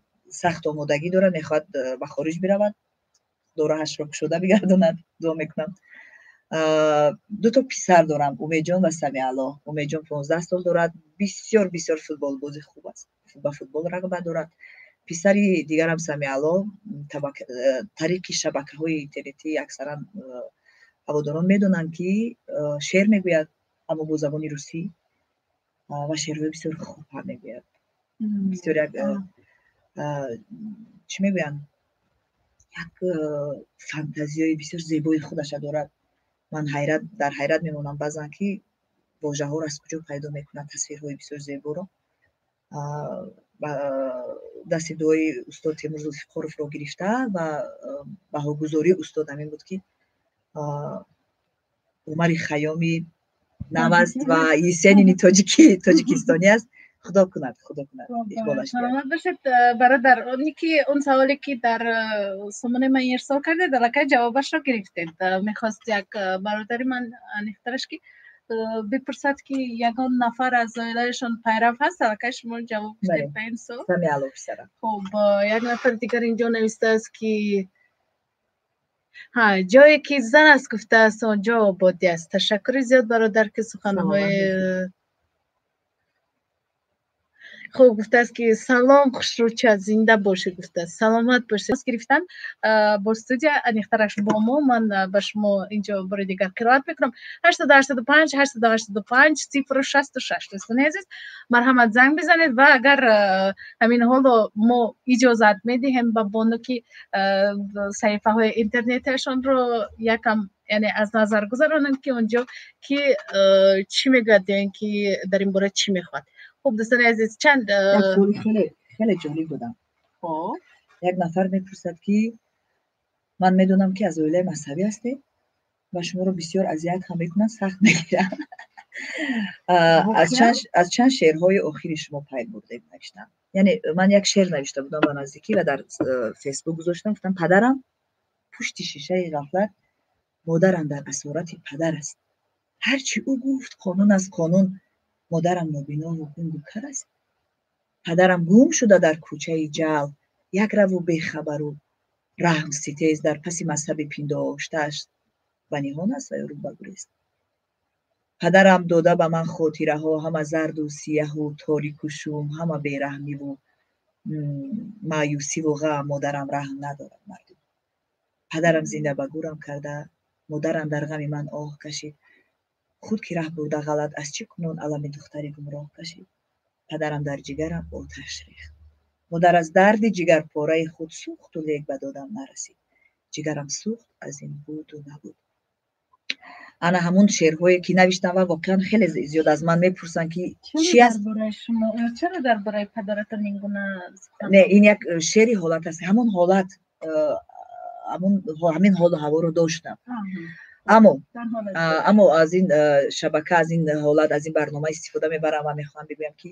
сахт омодагӣ дорад, мехоҳад ба хориҷ биравад. Дораҳашро кушода бигардонад, дуо мекунам. Дуто писар дорам, Умедҷон ва Самиалло. Умедҷон 15 сол дорад, бисёр бисёр футболбози хуб аст, ба футбол рағбат дорад. Писари дигарам, Самиалло, тариқи шабакаҳои интернетӣ аксаран ҳаводорон медонанд, ки шеър мегӯяд, аммо бо забони русӣ, ва шеърҳои бисёр хуб ҳам мегӯяд. Бисёр як, чӣ мегӯянд, як фантазиёи бисёр зебои худаша дорад. Ман ҳайрат дар ҳайрат мемонам баъзан, ки вожаҳоро аз куҷо пайдо мекунад, тасвирҳои бисёр зеборо. Дасти дуои устод Темур Зулфиқоровро гирифта ва баҳогузории устод ҳамин буд, ки Умари Хайёми нав аст ва Есенини тоҷики тоҷикистонӣ аст. Худо кунад, худо кунад. Саломат бошед, бародар. Оне ки он саволе, ки дар сомонаи ман ирсол кардед, аллакай ҷавобашро гирифтед. Мехост як бародари ман, аниқтараш, ки бипурсад, ки ягон нафар аз оилаашон пайрав ҳаст. Аллакай шумо ҷавоб гуфтед ба ин суол. Хуб, як нафар дигар инҷо навистааст, ки ҳа, ҷое ки зан аст, гуфтааст, он ҷо ободӣ аст. Ташаккури зиёд, бародар, ки суханҳои хуб гуфтааст, ки салом, хушрӯча, зинда бошед, гуфтааст, саломат бошед. Гирифтан бо студия, аниқтараш бо мо. Ман ба шумо инҷо бори дигар қироат мекунам: 885 885 066. Дӯстони азиз, марҳамат, занг бизанед. Ва агар ҳамин ҳоло мо иҷозат медиҳем ба бону, ки саҳифаҳои интернетиашонро якам, яъне, аз назар гузаронанд, ки онҷо ки чӣ мегӯяд ё ин ки дар ин бора чӣ мехоҳад. Хуб, дӯстони азиз, чанд Хеле хеле ҷолиб будам. Як нафар мепурсад, ки ман медонам, ки аз оилаи мазҳабӣ ҳастед ва шуморо бисёр азият ҳам мекунанд, сахт мегиранд. Аз чанд шеърҳои охири шумо пай бурдем, навиштам. Яъне ман як шеър навишта будам ба наздикӣ ва дар Фейсбук гузоштам. Гуфтам: падарам пушти шишаи ғафлат, модарам дар асорати падар аст. Ҳарчи ӯ гуфт, қонун аст, қонун. Модарам нобинову гунгу кар аст. Падарам гум шуда дар кӯчаи ҷаҳл, якраву бехабару раҳмситез, дар паси мазҳаби пиндоштааш ба ниҳон аст ва ё рӯ ба гурез. Падарам дода ба ман хотираҳо, ҳама зарду сияҳу торику шум, ҳама бераҳмиву маъюсиву ғам. Модарам раҳм надорад, мардум. Падарам зинда ба гӯрам карда, модарам дар ғами ман оҳ кашид. Худ ки раҳ бурда ғалат, аз чӣ кунун алами духтари гумроҳ кашид? Падарам дар ҷигарам оташ рехт, модар аз дарди ҷигарпораи худ сӯхту, лек ба додам нарасид. Ҷигарам сӯхт аз ин буду набуд. Ана ҳамун шеърҳое, ки навиштам, ва воқеан хеле зиёд аз ман мепурсанд, ки чи аст. Чаро дар бораи падаратон ин гуна? Не, ин як шеъри ҳолат аст. Ҳамон ҳолат, ҳамин ҳолу ҳаворо доштам. Аммо аз ин шабака, аз ин ҳолат, аз ин барнома истифода мебарам ва мехоҳам бигӯям, ки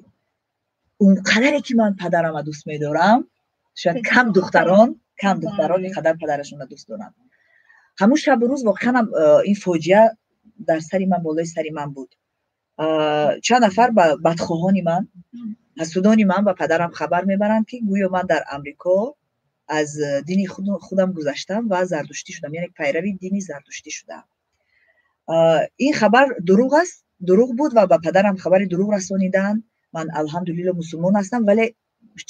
он қадаре ки ман падарама дӯст медорам, шояд кам духтарон ин қадар падарашонро дӯст доранд. Ҳамун шабу рӯз воқеанам ин фоҷиа дар сари ман, болои сари ман буд. Чанд нафар ба бадхоҳони ман, ҳасудони ман ба падарам хабар мебаранд, ки гӯё ман дар Амрико аз дини худам гузаштам ва зардуштӣ шудам, яъне пайрави дини зардуштӣ шудам. Ин хабар дурӯғ аст, дурӯғ буд ва ба падарам хабари дурӯғ расониданд. Ман, алҳамдулилло, мусулмон ҳастам, вале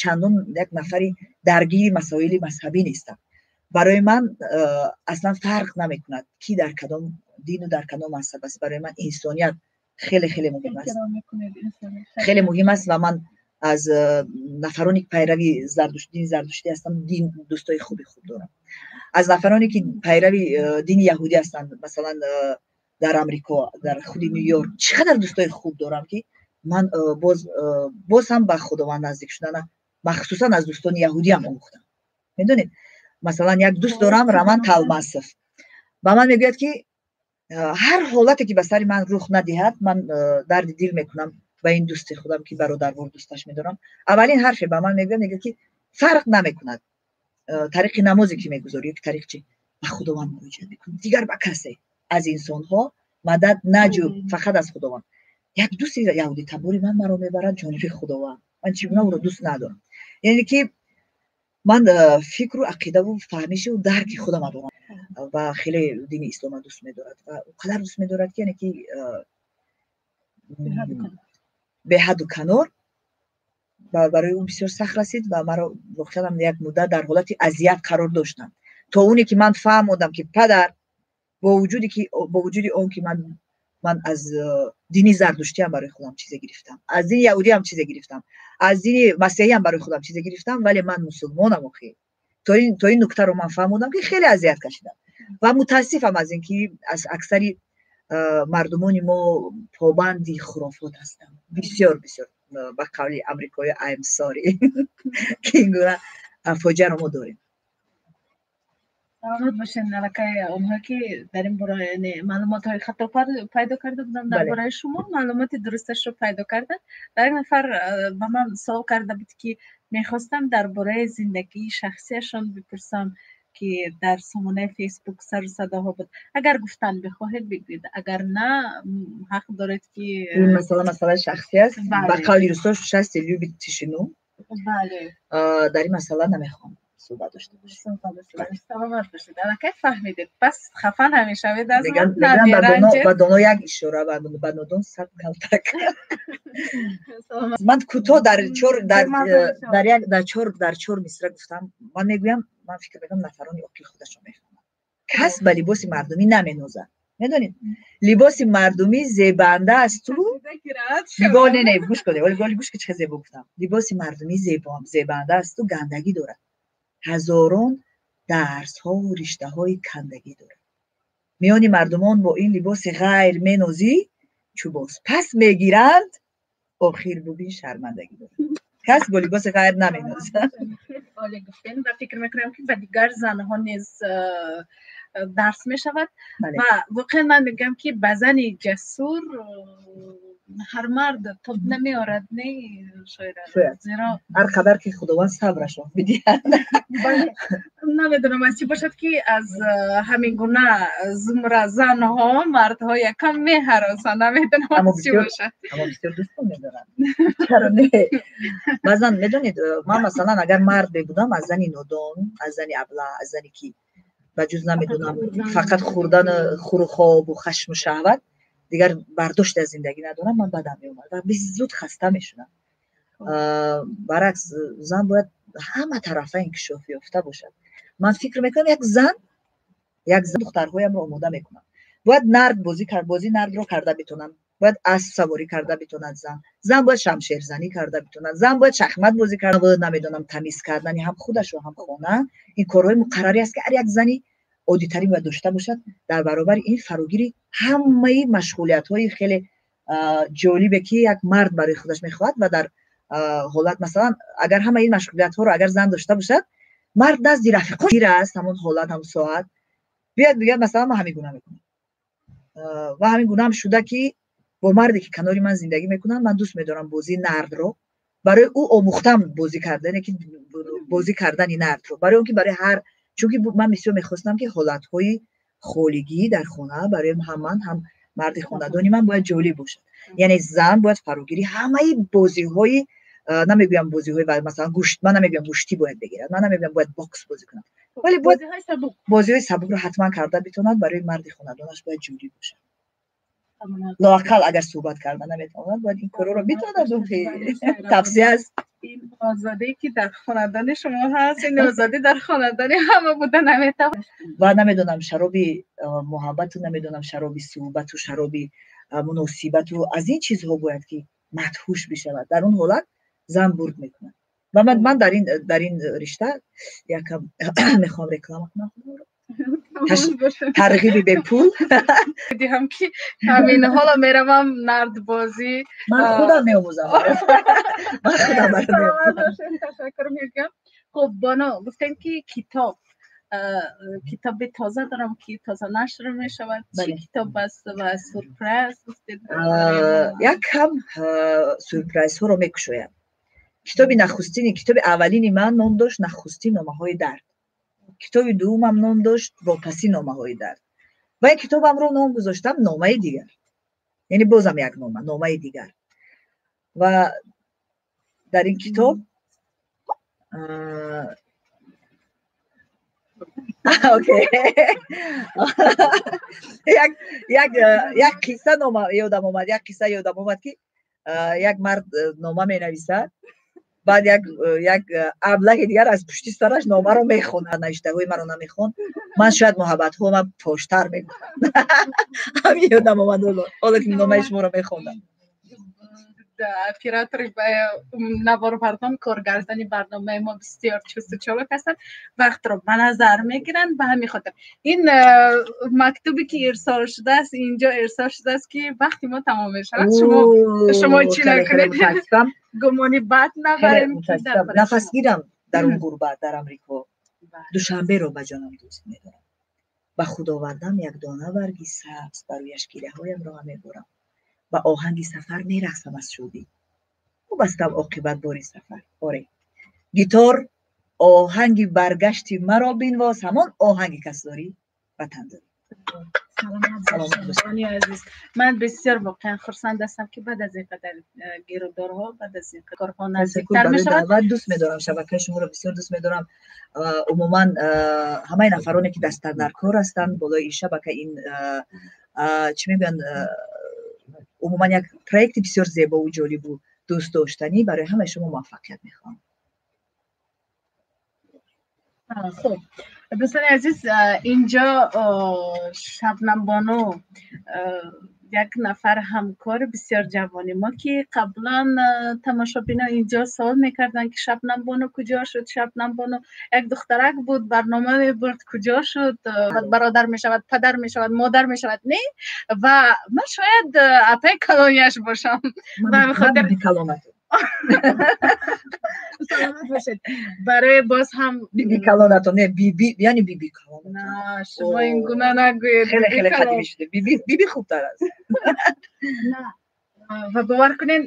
чандон як нафари даргири масоили мазҳабӣ нестам. Барои ман аслан фарқ намекунад, ки дар кадом дину дар кадом мазҳаб аст. Барои ман инсоният хеле хеле муҳим аст, хеле муҳим аст. Ва ман аз нафароне ки пайрави дини зардуштӣ ҳастанд, дин дӯстои хуби хуб дорам. Аз нафароне ки пайрави дини яҳудӣ ҳастанд, масалан, дар Амрико, дар худи Ню Йорк, чӣ қадар дӯстои хуб дорам, ки ман боз ҳам ба Худованд наздик шудана махсусан аз дӯстони яҳудиам омӯхтам. Медонед, масалан, як дӯст дорам, Роман Талмасов. Ба ман мегӯяд, ки ҳар ҳолате ки ба сари ман рух надиҳад, ман дарди дил мекунам ба ин дӯсти худам, ки бародарвор дӯсташ медорам. Аввалин ҳарфе ба ман мегӯяд, мегӯяд, ки фарқ намекунад, тариқи намозе ки мегузорӣ ё тариқ чи, ба Худованд муроҷиат мекунӣ, дигар ба касе аз инсонҳо мадад наҷӯ, фақат аз Худованд. Як дӯсти яҳудитабори ман маро мебарад ҷониби Худованд. Ман чӣ гуна ӯро дӯст надорам? Яъне ки ман фикру ақидаву фаҳмишу дарки худама дорам ва хеле дини ислома дӯст медорад ва он қадар дӯст медорад, ки яъне ки беҳаду канор. Барои ӯ бисёр сахт расид ва маро воқеан як муддат дар ҳолати азият қарор доштам, то оне ки ман фаҳмодам, ки падар, бо вуҷуди он ки ман аз дини зардуштиам барои худам чизе гирифтам, аз дини яҳудиам чизе гирифтам, аз дини масеҳиам барои худам чизе гирифтам, вале ман мусулмонам. Охир то ин нуктаро ман фаҳмодам, ки хеле азият кашидам ва мутаассифам аз ин ки аз аксари мардумони мо побанди хурофот ҳастанд. Бисёр бисёр, ба қавли амрикоӣ, I'm sorry, ки ин гуна фоҷиаро мо дорем. Саломат бошед. Аллакай онҳое ки дар ин бора, яъне маълумотҳои хато пайдо карда буданд дар бораи шумо, маълумоти дурусташро пайдо карданд. Ва як нафар ба ман суол карда буд, ки мехостам дар бораи зиндагии шахсияшон бипурсам, ки дар сомонаи Фейсбук сару садоҳо буд. Агар гуфтан бихоҳед, бигӯед, агар на, ҳақ доред ки Ин масъала масъалаи шахсӣ аст. Ба қавли русо, счастье любит тишину. Дар ин масъала намехоҳам суҳбат дошта бошем. Саломат бошед. Аллакай фаҳмидед, пас хафа намешавед аз Ба доно як ишора, ба нодон сад калтак. Ман кӯтоҳ дар чор дар як дар чор мисра гуфтам. Ман мегӯям, ман фикр мекунам, нафарони оқил худашон мефаҳманд. Кас ба либоси мардумӣ наменозад. Медонед, либоси мардумӣ зебанда аст ту. Не, не, гӯш кунед, оли гӯш ки чӣ зебо гуфтам. Либоси мардумӣ зебанда асту гандагӣ дорад, ҳазорон дарсҳову риштаҳои кандагӣ дорад. Миёни мардумон бо ин либоси ғайр менозӣ, чӯ боз пас мегиранд, охир бубин, шармандагӣ дорад. Кас бо либоси ғайр наменозад. Олӣ гуфтем ва фикр мекунам, ки ба дигар занҳо низ. Дарс мешавад ва воқеан ман мегӯям, ки ба зани ҷасур ҳар мард тоб намеорад, не, шоира? Зеро ҳар қадар ки Худованд сабрашон бидиҳад. Намедонам, аз чӣ бошад, ки аз ҳамин гуна зумра занҳо мардҳо якам меҳаросанд. Намедонам, аз чӣ бошад. Аммо бисёр дӯстон медоранд, чаро не? Баъзан, медонед, ман, масалан, агар мард мебудам, аз зани нодон, аз зани аблаҳ, аз зане ки ба ҷуз, намедонам, фақат хӯрдану хӯру хобу хашму шаҳват дигар бардоште аз зиндагӣ надорам, ман бадам меомад ва зуд хаста мешудам. Баръакс, зан бояд ҳама тарафа инкишоф ёфта бошад. Ман фикр мекунам, як зан, духтарҳоямро омода мекунам, бояд нард бозӣ, бозӣ нардро карда битонанд, бояд асп саворӣ карда битонад зан, зан бояд шамшерзанӣ карда битонад, зан бояд шахмат бозӣ карда, намедонам, тамиз кардани ҳам худашу, ҳам хона. Ин корҳои муқаррарӣ аст, ки ҳар як зани оддитарин бояд дошта бошад. Дар баробари ин фарогири ҳамаи машғулиятҳои хеле ҷолибе, ки як мард барои худаш мехоҳад. Ва дар ҳолат, масалан, агар ҳамаи ин машғулиятҳоро агар зан дошта бошад, мард назди рафиқо аст, ҳамон ҳолат, ҳамон соат биёяд, бигӯяд, масалан, ман ҳамин гуна мекунам. Ва ҳамин гунаам шуда, ки бо марде ки канори ман зиндагӣ мекунад, ман дӯст медорам бозии нардро, барои ӯ омӯхтам бозӣ кардане, ки бозӣ кардани нардро, барои он ки барои ҳар, чунки ман бисёр мехостам, ки ҳолатҳои холигӣ дар хона барои ҳам ман, ҳам марди хонадони ман бояд ҷолиб бошад. Яъне зан бояд фарогири ҳамаи бозиҳои, намегӯям бозиҳои, масалан, гӯшт, ман намегӯям гӯштӣ бояд бигирад, ман намегӯям бояд бокс бозӣ кунад, вале бояд бозиҳои сабукро ҳатман карда битонад. Барои марди хонадонаш бояд ҷолиб бошад. Лоақал агар суҳбат карда наметавонад, бояд ин корҳоро битонад. Тавсия аст. Ин озодӣ, ки дар хонадони шумо ҳаст, ин озодӣ дар хонадони ҳама буда наметавонад. Ва намедонам, шароби муҳаббату, намедонам, шароби суҳбату, шароби муносибату, аз ин чизҳо бояд ки мадҳуш бишавад. Дар он ҳолат зан бурд мекунад. Ва ман дар ин ришта якам мехоҳам реклама кунам, тарғиби бепул. Диҳам, ки ҳамин ҳоло меравам нардбозӣ. Ман худам меомӯзам, ман худам. Ташаккур мегӯям. Хуб, боно, гуфтем, ки китоби тоза дорам, ки тоза нашр мешавад. Чӣ китоб аст ва сюрприз гуфтед? Як кам сюрпризҳоро мекушоям. Китоби нахустини, китоби аввалини ман ном дошт «Нахустин номаҳои дард», китоби дуюмам ном дошт «Вопасин номаҳои дард» ва ин китобамро ном гузоштам «Номаи дигар», яъне бозам як нома, номаи дигар. Ва дар ин китоб, окей, як қисса нома ёдам омад, як қисса ёдам омад, ки як мард нома менависад, баъд як аблаҳи дигар аз пушти сараш номаро мехонад. Навиштаҳои маро намехонд, ман шояд муҳаббатҳо ман поштар мегуфтам. Ҳамин ёдам омад, ҳоло ки номаи шуморо мехондам. Оператори наворбардон, коргардони барномаи мо бисёр чусту чолок ҳастанд, вақтро ба назар мегиранд. Ба ҳамин хотир ин мактубе, ки ирсол шудааст, инҷо ирсол шудааст, ки вақти мо тамом мешавад, шумо чӣ накунед, гумони бад набарем. Нафасгирам дар он ғурбат дар Амрико, Душанберо ба ҷонам дӯст медорам. Ба Худовандам як дона барги сабз, ба рӯяш гиряҳоямро меборам, ба оҳанги сафар мерақсам аз шодӣ. Хуб астам оқибат бори сафар. Оре, гитор, оҳанги баргашти маро бинвоз, ҳамон оҳанги кас дорӣ, ватан дорӣ. Саломат азиз. Ман бисёр воқеан хурсанд ҳастам, ки баъд аз ин қадар гирудорҳо, баъд аз ин корҳо наздиктар мешавад. Дӯст медорам шабакаи шуморо, бисёр дӯст медорам. Умуман, ҳамаи нафароне, ки дастандаркор ҳастанд болои ин шабака, ин чӣ мегӯянд, умуман як проекти бисёр зебову ҷолибу дӯстдоштанӣ. Барои ҳамаи шумо муваффақият мехоҳам. Хуб, дӯстони азиз, инҷо Шабнамбону, як нафар ҳамкори бисёр ҷавони мо, ки қаблан тамошобино инҷо савол мекарданд, ки Шабнамбону куҷо шуд, Шабнамбону як духтарак буд, барнома мебурд, куҷо шуд, бародар мешавад, падар мешавад, модар мешавад, не? Ва ман шояд апаи калонияш бошам. Саломат бошед. Барои боз ҳам биби калонатон, не биби, яъне биби калонатон. На, шумо ин гуна нагӯед. Хеле хеле қадимӣ шуда. Биби, биби хубтар аст. На, ва бовар кунед,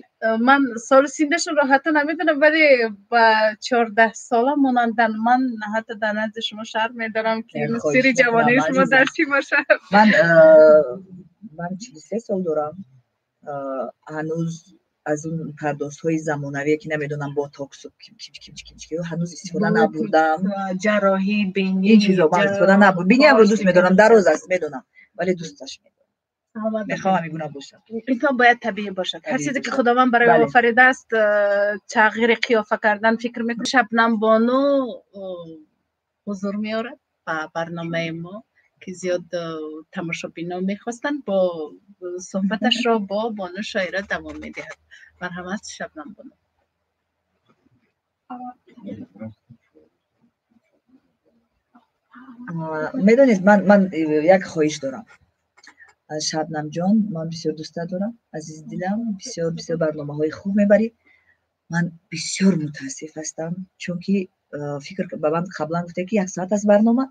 ман соли синдашонро ҳатто намедонам, вале ба 14 сола монандан. Ман ҳатто дар назди шумо шарм медорам, ки сири ҷавонии шумо дар чӣ бошад. Ман 43 сол дорам, ҳанӯз аз он пардозҳои замонавие, ки намедонам, ботоксу ҳанӯз истифода набурдам. Ҷарроҳӣ бинӣ. Ин чизо ман истифода набурд. Биниамро дӯст медорам, дароз аст, медонам, вале дӯсташ медорам, мехоҳам ин гуна бошам. Инсон бояд табиӣ бошад. Ҳар чизе ки Худованд барои ӯ офаридааст, тағйири қиёфа кардан, фикр мекунам, Шабнам бону ҳузур меорад ба барномаи мо, ки зиёд тамошобинон мехостанд, бо суҳбаташро бо бону Шоира давом медиҳад. Марҳамат, Шабнам бону. Медонед, ман як хоҳиш дорам. Шабнамҷон, ман бисёр дӯстат дорам, азизи дилам, бисёр бисёр барномаҳои хуб мебарӣ. Ман бисёр мутаассиф ҳастам, чунки фикр ба ман қаблан гуфте, ки як соат аст барнома,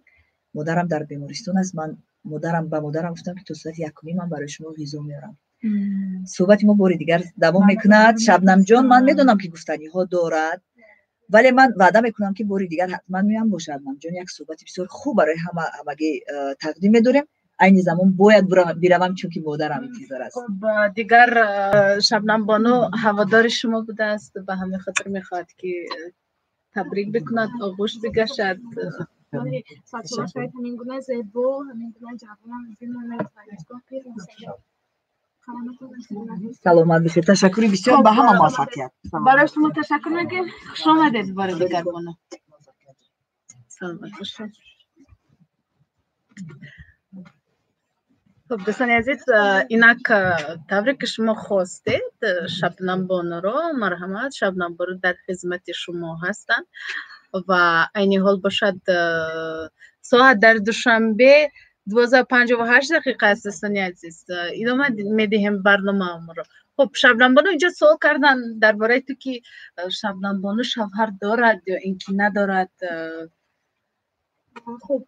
модарам дар бемористон аст. Ман модарам ба модарам гуфтам, ки то соати 1:30 ман барои шумо ғизо меорам. Суҳбати мо бори дигар давом мекунад. Шабнамҷон, ман медонам, ки гуфтаниҳо дорад, вале ман ваъда мекунам, ки бори дигар ҳатман меоям, бо Шабнамҷон як суҳбати бисёр хуб барои ҳама ҳамагӣ тақдим медорем. Айни замон бояд биравам, чунки модарам интизор аст. Хуб, дигар Шабнам бону ҳаводори шумо будааст, ба ҳамин хотир мехоҳад, ки табрик бикунад, оғӯш бигашад. Садсола шавед, ҳамин гуна зебо, ҳамин гуна ҷавон бимонед ва ҳеҷгоҳ пир нашавед. Саломат бошед, ташаккури бисёр, ба ҳама муваффақият. Барои шумо ташаккур мекунем. Хуш омадед бори дигар, бону. Саломат бошед. Хуб, дӯстони азиз, инак тавре ки шумо хостед Шабнам бонуро, марҳамат, Шабнам бону дар хизмати шумо ҳастанд. Ва айни ҳол бошад, соат дар Душанбе 12:58 аст. Дӯстони азиз, идома медиҳем барномаамонро. Хуб, Шабнам бону, инҷо суол кардан дар бораи ту, ки Шабнам бону шавҳар дорад ё ин ки надорад. Хуб,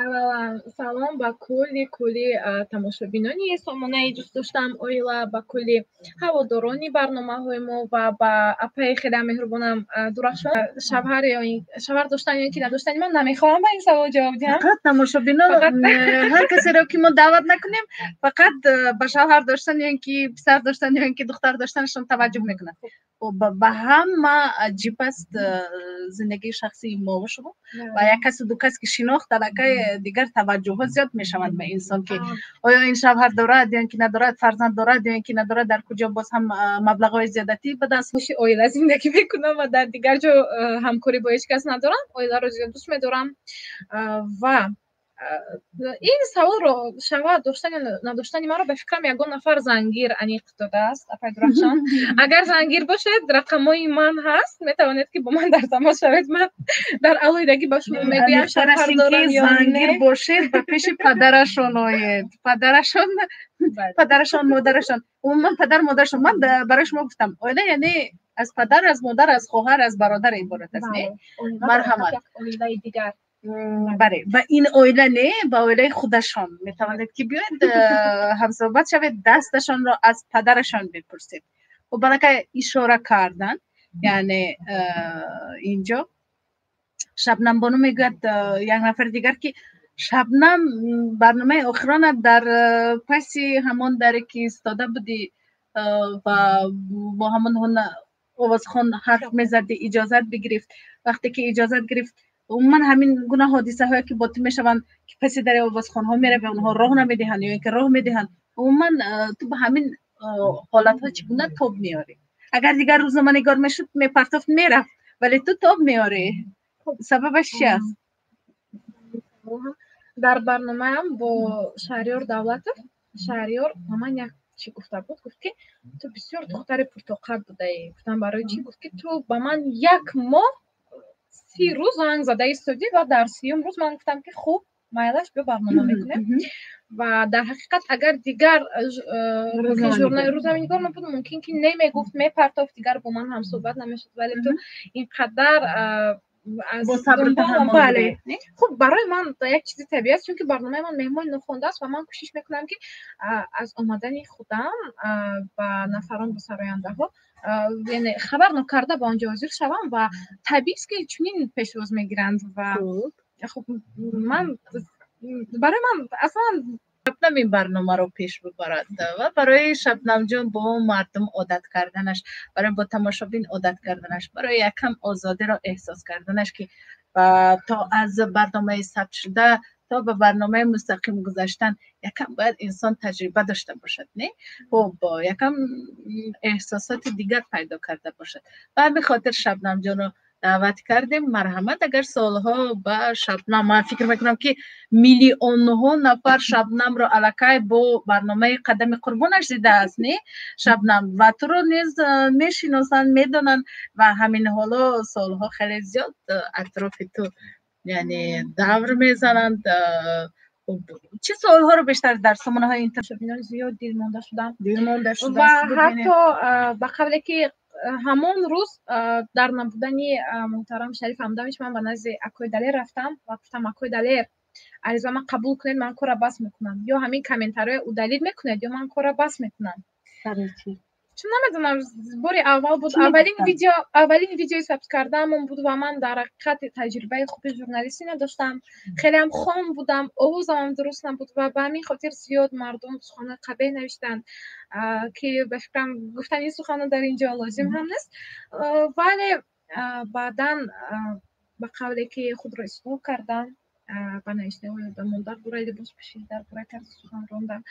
аввалан салом ба кулли тамошобинони сомонаи «Дӯст доштам оила», ба кулли ҳаводорони барномаҳои мо ва ба апаи хеле меҳрубонам Дурахшон. Шавҳар ё шавҳар доштан ё ки надоштани ман, намехоҳам ба ин савол ҷавоб диҳам. Фақат тамошобинон, ҳар касеро ки мо даъват накунем, фақат ба шавҳар доштан ё ин ки писар доштан ё ин ки духтар доштанашон таваҷҷӯҳ мекунанд. Ба ҳама аҷиб аст зиндагии шахсии мо ва шумо, ва як касу ду кас ки шинохт, аллакай дигар таваҷҷӯҳҳо зиёд мешаванд ба инсон, ки оё ин шавҳар дорад ё ин ки надорад, фарзанд дорад ё ин ки надорад, дар куҷо боз ҳам маблағҳои зиёдатӣ ба даст Оила зиндагӣ мекунам ва дар дигар ҷо ҳамкорӣ бо ҳеҷ кас надорам. Оиларо зиёд дӯст медорам ва ин саволро, шавҳар доштан ё надоштани маро, ба фикрам, ягон нафар зангир аниқ додааст. Апай Дурахшон, агар зангир бошед, рақамҳои ман ҳаст, метавонед, ки бо ман дар тамос шавед, ман дар алоҳидагӣ ба шумо мегӯям, шавҳар дорам ё зангир бошед, ба пеши падарашон оед, падарашон, модарашон, умуман падар модарашон. Ман барои шумо гуфтам, оила яъне аз падар, аз модар, аз хоҳар, аз бародар иборат аст, не? Марҳамат. Оилаи дигар. Бале, ба ин оила не, ба оилаи худашон метавонед, ки биёед, ҳамсӯҳбат шавед, дасташонро аз падарашон бипурсед. Хуб, балакай ишора кардан, яъне инҷо Шабнамбону мегӯяд, як нафари дигар, ки Шабнам, барномаи охирона дар паси ҳамон даре ки истода будӣ ва бо ҳамон овозхон ҳарф мезадӣ, иҷозат бигирифт. Вақте ки иҷозат гирифт, умуман ҳамин гуна ҳодисаҳое, ки бо ту мешаванд, ки паси дари овозхонҳо мерави, онҳо роҳ намедиҳанд ё ин ки роҳ медиҳанд, умуман ту ба ҳамин ҳолатҳо чӣ гуна тоб меорӣ? Агар дигар рӯзноманигор мешуд, мепартофт, мерафт, вале ту тоб меорӣ, сабабаш чи аст? Дар барномаам бо Шаҳриёр Давлатов Шаҳриёр ба ман як чӣ гуфта буд. Гуфт, ки ту бисёр духтари пуртоқат будаӣ. Гуфтам: «Барои чӣ?» Гуфт, ки ту ба ман як моҳ 30 рӯз занг зада истодӣ ва дар 30-юм рӯз ман гуфтам, ки хуб. Майлаш, биё, барнома мекунем. Ва дар ҳақиқат, агар дигар рӯзноманигор мебуд, мумкин ки немегуфт, мепартофт, дигар бо ман ҳамсӯҳбат намешуд. Вале ту ин қадар бале, хуб, барои ман як чизи табиӣ аст, чунки барномаи ман «Меҳмони нохонда» аст ва ман кӯшиш мекунам, ки аз омадани худам ба нафарон, ба сарояндаҳо, яъне хабар нокарда ба он ҷо ҳозир шавам ва табиист, ки чунин пешвоз мегиранд. Ва хуб, ман, барои ман аслан Шабнам ин барномаро пеш бибарад ва барои Шабнамҷон бо мардум одат карданаш, барои бо тамошобин одат карданаш, барои якам озодиро эҳсос карданаш, ки то аз барномаи сабтшуда то ба барномаи мустақим гузаштан якам бояд инсон таҷриба дошта бошад, не? Хуб, якам эҳсосоти дигар пайдо карда бошад. Ба ҳамин хотир Шабнамҷонро даъват кардем. Марҳамат, агар суолҳо ба Шабнам. Ман фикр мекунам, ки миллионҳо нафар Шабнамро аллакай бо барномаи «Қадами қурбонаш» дидааст, не, Шабнам? Ва туро низ мешиносанд, медонанд ва ҳамин ҳоло суолҳо хеле зиёд атрофи ту, яъне, давр мезананд. Чӣ суолҳоро бештар дар сомонаҳои интернет? Зиёд дилмонда шудам. Дилмонда шуда. Ва ҳатто ба қавле ки ҳамон рӯз дар набудани муҳтарам Шариф Ҳамдамович ман ба назди акои Далер рафтам ва гуфтам: «Акои Далер, ариза ман қабул кунед, ман кора бас мекунам. Ё ҳамин комментариҳои удалить мекунед, ё ман кора бас мекунам». Чун намедонам, бори аввал буд, аввалин видео, аввалин видеои сабт кардаамон буд ва ман дар ҳақиқат таҷрибаи хуби журналистӣ надоштам, хелеам хом будам, овозамам дуруст набуд ва ба ҳамин хотир зиёд мардум суханои қабеҳ навиштанд, ки ба фикрам, гуфтани ин суханро дар ин ҷо лозим ҳам нест. Вале баъдан, ба қавле ки худро ислоҳ кардам, ба навиштаҳои одамон дар бораи либоспӯшӣ, дар бораи тарзи сухан рондан,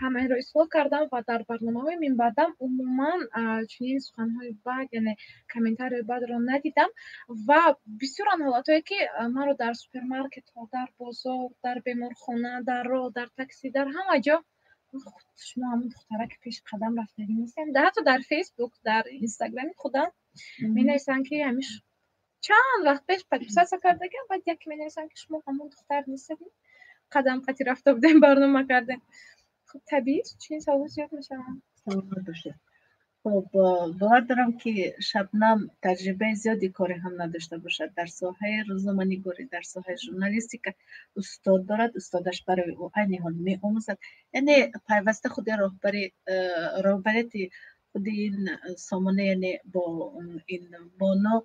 ҳамаинро ислоҳ кардам ва дар барномаҳои минбаъдам умуман чунин суханҳои бад, яъне комментарияи бадро надидам. Ва бисёран ҳолатҳое, ки маро дар супермаркетҳо, дар бозор, дар беморхона, дар роҳ, дар такси, дар ҳама ҷо: «Шумо ҳамон духтараки пеш қадам рафтагӣ нестем?» Ҳатто дар Фейсбук, дар Инстаграми худам менависанд, ки ҳамиш чанд вақт пеш подписаться кардагиам, баъд яке менависанд, ки шумо ҳамон духтар нестед, қадам қати рафта будем, барнома кардем. Хуб, табиист, чунин саволҳо зиёд мешаванд. Саломат бошед. Хуб, бовар дорам, ки Шабнам таҷрибаи зиёди корӣ ҳам надошта бошад дар соҳаи рӯзноманигорӣ, дар соҳаи журналистика, устод дорад, устодаш барои ӯ айни ҳол меомӯзад, яъне пайваста худи роҳбари, роҳбарияти худи ин сомона, яъне бо ин боно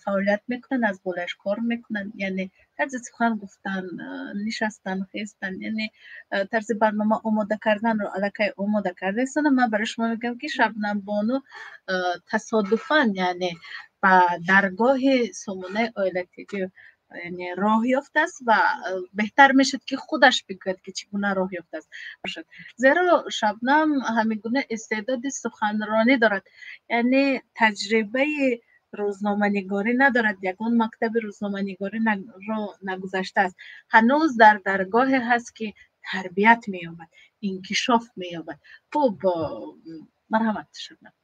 фаъолият мекунанд, аз болояш кор мекунанд, яъне тарзи сухан гуфтан, нишастан, хестан, яъне тарзи барнома омода карданро аллакай омода карда истодам. Ман барои шумо мегӯям, ки Шабнам бону тасодуфан, яъне, ба даргоҳи сомонаи «Оила ТВ», яъне, роҳ ёфтааст ва беҳтар мешуд, ки худаш бигӯяд, ки чӣ гуна роҳ ёфтааст, зеро Шабнам ҳамин гуна истеъдоди суханронӣ дорад, яъне таҷрибаи рӯзноманигорӣ надорад, ягон мактаби рӯзноманигориро нагузаштааст, ҳанӯз дар даргоҳе ҳаст, ки тарбият меёбад, инкишоф меёбад. Хуб, марҳамат, Шабнам,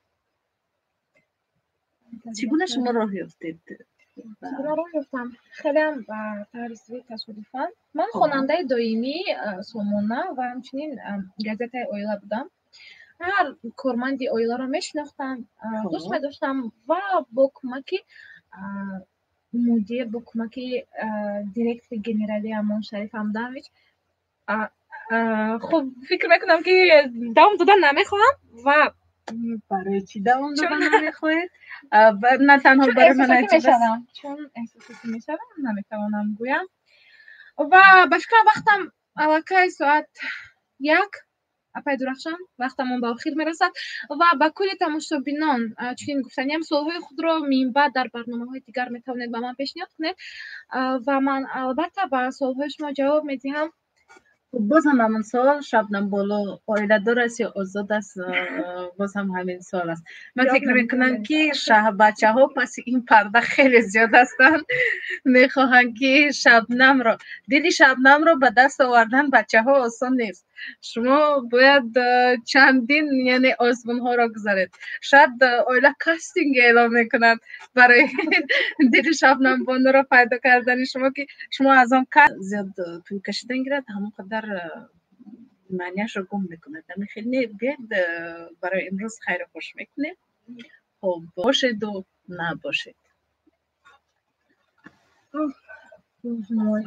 чӣ гуна шумо роҳ ёфтед? Чӣ роҳ ёфтам? Хелеам ба тарзи тасодуфан. Ман хонандаи доимии сомона ва ҳамчунин газетаи «Оила» будам. Ҳар корманди оиларо мешинохтам, дӯст медоштам ва бо кӯмаки мудир, бо кӯмаки директори генералиамон Шариф Ҳамдамович. Хуб, фикр мекунам, ки давом додан намехоҳам ва Барои чӣ давом додан намехоҳед? На танҳо барои ман. Мешавам, чун эҳсосотӣ мешавам, наметавонам гӯям. Ва ба фикрам, вақтам аллакай соат 1, апай Дурахшон, вақтамон ба охир мерасад ва ба кулли тамошобинон чунин гуфтаниям: суолҳои худро минбаъд дар барномаҳои дигар метавонед ба ман пешниҳод кунед ва ман албатта ба суолҳои шумо ҷавоб медиҳам. Боз ҳам ҳамон савол: Шабнам боло оиладор аст ё озод аст? Боз ҳам ҳамин суол аст. Ман фикр мекунам, ки бачаҳо паси ин парда хеле зиёд ҳастанд, мехоҳанд, ки Шабнамро, дили Шабнамро ба даст овардан, бачаҳо, осон нест. Шумо бояд чандин, яъне, озмунҳоро гузаред. Шояд оила кастинг эълон мекунад барои дили Шабнамбонуро пайдо кардани шумо, ки шумо аз он зиёд тӯй кашидан гирад, ҳамон қадар маънияшро гум мекунад. Ҳамин хел не? Биёед, барои имрӯз хайру хуш мекунем. Хоб бошеду набошед. Боже мой.